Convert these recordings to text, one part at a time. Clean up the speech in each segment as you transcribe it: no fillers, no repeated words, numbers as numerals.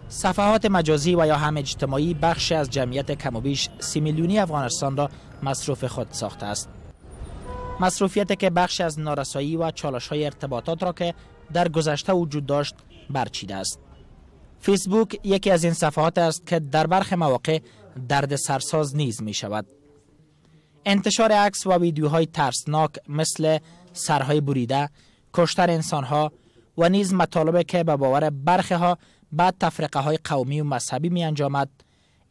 صفحات مجازی و یا هم اجتماعی بخشی از جمعیت کم و بیش 30 میلیونی افغانستان را مصروف خود ساخته است. مصروفیت که بخشی از نارسایی و چالش های ارتباطات را که در گذشته وجود داشت برچیده است. فیسبوک یکی از این صفحات است که در برخی مواقع درد سرساز نیز می شود. انتشار عکس و ویدیوهای ترسناک مثل سرهای بریده، کشتن انسانها و نیز مطالبی که به باور برخی ها به تفرقه های قومی و مذهبی می انجامد،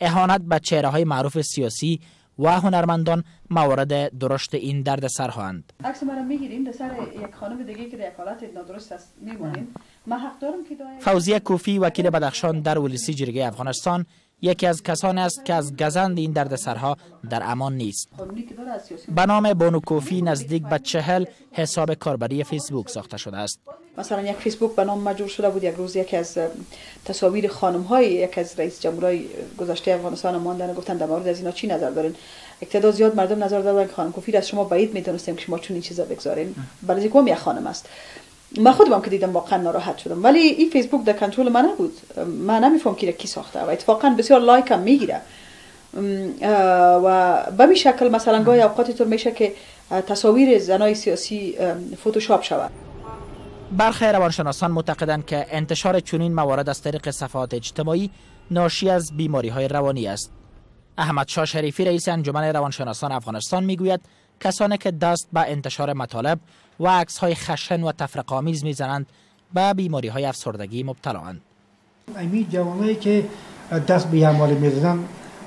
اهانت به چهره های معروف سیاسی و هنرمندان موارد درشت این درد سرهاند. عکس مرا میگیریم در سر یک خانم دیگه که در یک حالت نادرست است میمونیم. من حق دارم که فوزیه کوفی، وکیل بدخشان در ولسی جرگه افغانستان، یکی از کسانی است که از گزند این دردسرها در امان نیست. به نام بانو کوفی نزدیک به 40 حساب کاربری فیسبوک ساخته شده است. مثلا یک فیسبوک به نام ما جور شده بود. یک روز یکی از تصاویر خانم های یک از رئیس جمهورای گذشته افغانستان ماندن و گفتن در مورد از اینا چی نظر دارین. یک تعداد زیاد مردم نظر دادن که خانم کوفی، از شما بعید میدونستیم که شما چون این چیزا بگذارین، برای اینکه یک خانم است. من خودم که دیدم واقعا ناراحت شدم، ولی این فیسبوک در کنترل من نبود. من نمیفهم که کی ساخته و اتفاقا بسیار like هم میگیره و به می شکل مثلا گاهی اوقات طور میشه که تصاویر زنای سیاسی فتوشاپ شود. برخی روانشناسان معتقدند که انتشار چنین موارد از طریق صفحات اجتماعی ناشی از بیماری های روانی است. احمد شاه شریفی، رئیس انجمن روانشناسان افغانستان، میگوید کسانی که دست به انتشار مطالب و عکس های خشن و تفرقه آمیز میزنند به بیماری های افسردگی مبتلا اند. امی جوانایی که دست به اعمال میزنن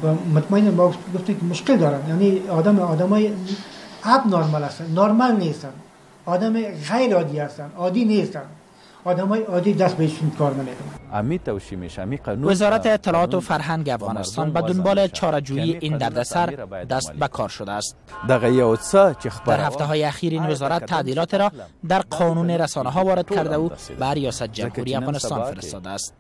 و مطمئن ما گفتیم که مشکل دارن، یعنی آدمای abnormal هستن، نرمال نیستن، آدم غیر عادی هستن، عادی نیستن. آدمای عادی دست به این کار نمیکنن. امی توشی میشه امی قانون. وزارت اطلاعات و فرهنگ افغانستان به دنبال چاره‌جویی این دردسر دست به کار شده است. دغه یو څه چې در هفته های اخیر این وزارت تعدیلات را در قانون رسانه ها وارد کرده و به ریاست جمهوری افغانستان فرستاده است.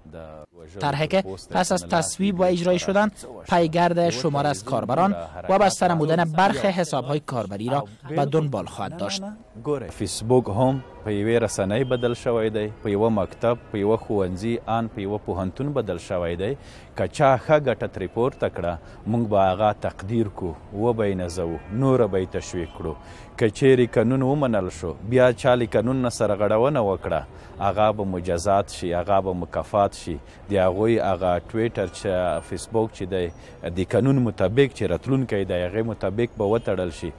طرحی که پس از تصویب و اجرای شدن پیگرد شمار از کاربران و بسته نمودن برخی حساب های کاربری را به دنبال خواهد داشت. ګوره، فیسبوک هم په یوې رسنۍ بدل شوی دی، په یوه مکتب، په یوه ښوونځي، ان په یوه پوهنتون بدل شوی دی. که چا ښه ګټه ترې پورته کړه، موږ به هغه تقدیر کو، وبه یې نازوو، نوره به یې تشویق کړو. که چیرې قانون ومنل شو، بیا چا له قانون نه سرغړونه وکړه، هغه به مجازات شي، هغه به مکافات شي. د هغوی هغه ټویټر چې فیسبوک چې دی، د قانون مطابق چې راتلونکی دی، هغې مطابق به وتړل شي.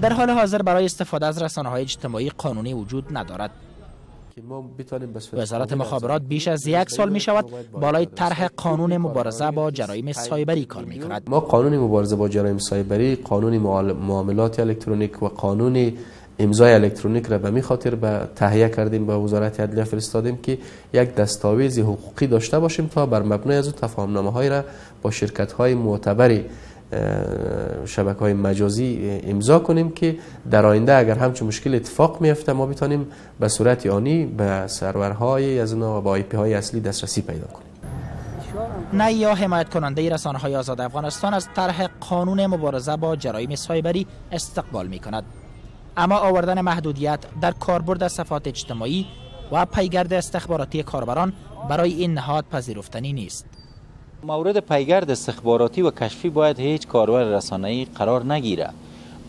در حال حاضر برای استفاده از رسانه های اجتماعی قانونی وجود ندارد. وزارت مخابرات بیش از یک سال می شود بالای طرح قانون مبارزه با جرایم سایبری کار می کند. ما قانون مبارزه با جرایم سایبری، قانون معاملات الکترونیک و قانون امضای الکترونیک را به می خاطر به تهیه کردیم، به وزارت عدلیه فرستادیم که یک دستاویز حقوقی داشته باشیم تا بر مبنای از او تفاهم های را با شرکت های معتبر شبکه های مجازی امضا کنیم که در آینده اگر همچون مشکل اتفاق میفته، ما بتانیم به صورت آنی به سرورهای از اونا و با IP های اصلی دسترسی پیدا کنیم. نه یا حمایت کننده رسانه های آزاد افغانستان از طرح قانون مبارزه با جرایم سایبری استقبال می کند، اما آوردن محدودیت در کاربرد صفحات اجتماعی و پیگرد استخباراتی کاربران برای این نهاد پذیرفتنی نیست. مورد پیگرد استخباراتی و کشفی باید هیچ کاربر رسانه‌ای قرار نگیره.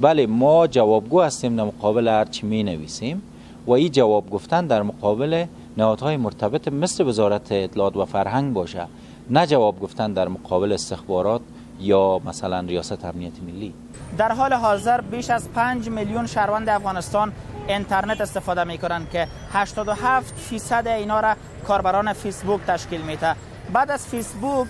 بله، ما جوابگو هستیم در مقابل هر چی می نویسیم و این جواب گفتن در مقابل نهادهای مرتبط مثل وزارت اطلاعات و فرهنگ باشه، نه جواب گفتن در مقابل استخبارات یا مثلا ریاست امنیت ملی. در حال حاضر بیش از 5 میلیون شهروند افغانستان اینترنت استفاده می کنند که 87٪ اینا را کاربران فیسبوک تشکیل میده. بعد از فیسبوک،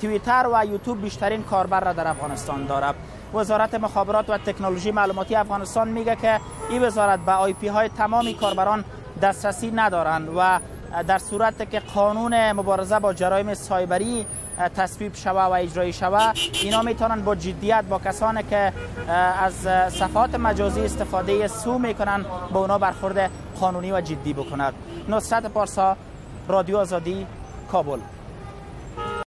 توییتر و یوتیوب بیشترین کاربر را در افغانستان دارد. وزارت مخابرات و تکنولوژی معلوماتی افغانستان میگه که این وزارت به IP های تمامی کاربران دسترسی ندارند و در صورت که قانون مبارزه با جرایم سایبری تصویب شوه و اجرایی شوه، اینا میتونن با جدیت با کسانی که از صفحات مجازی استفاده سو میکنن با اونا برخورد قانونی و جدی بکنند. نصرت پارسا، رادیو آزادی، کابل.